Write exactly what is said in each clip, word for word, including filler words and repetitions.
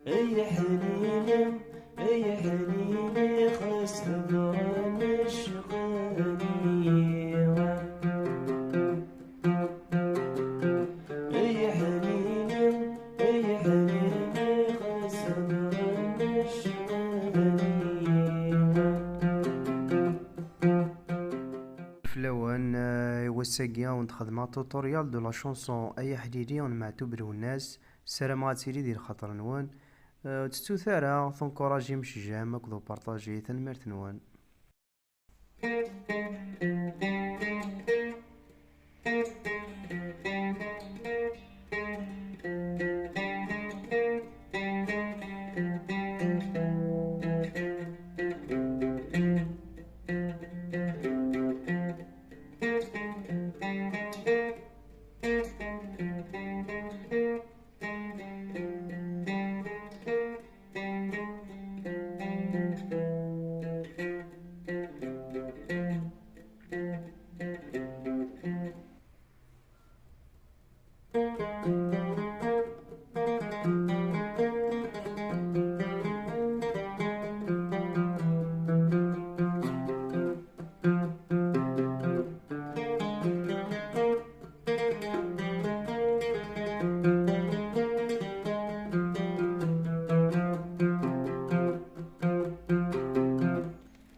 Ay ḥnini, ay ḥnini, xas tebɣam ccɣel-nni. Ay ḥnini, ay ḥnini, xas tebɣam ccɣel-nni. Fell-awen, euh, wass-agi ad wen-d-xedmeɣ tutoriel de la chanson Ay Aḥlili n Meɛtub Lwennas. Ssarameɣ ad tili di lxaṭer-nwen. Euh, ur tettut ara, tencouragem, cjam akked upartaji. Tanemmirt-nwen.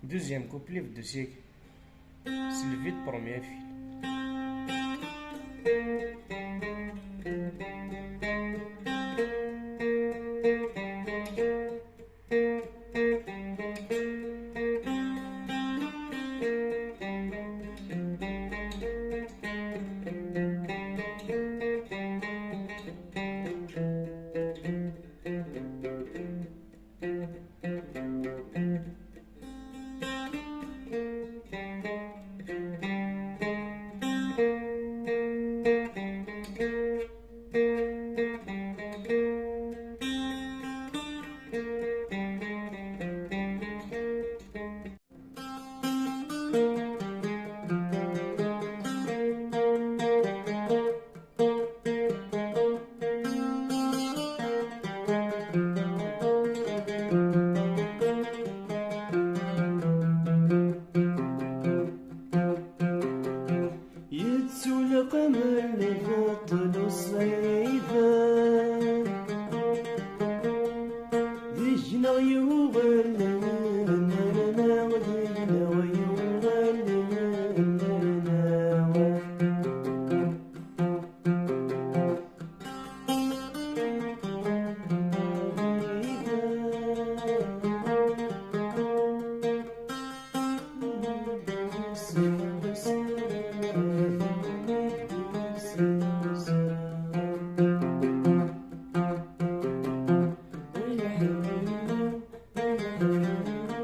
Deuxième couplet, deuxième. C'est le vide premier fil. Yettuleqmen ibeṭṭel uṣiban, deg-neɣ yuɣal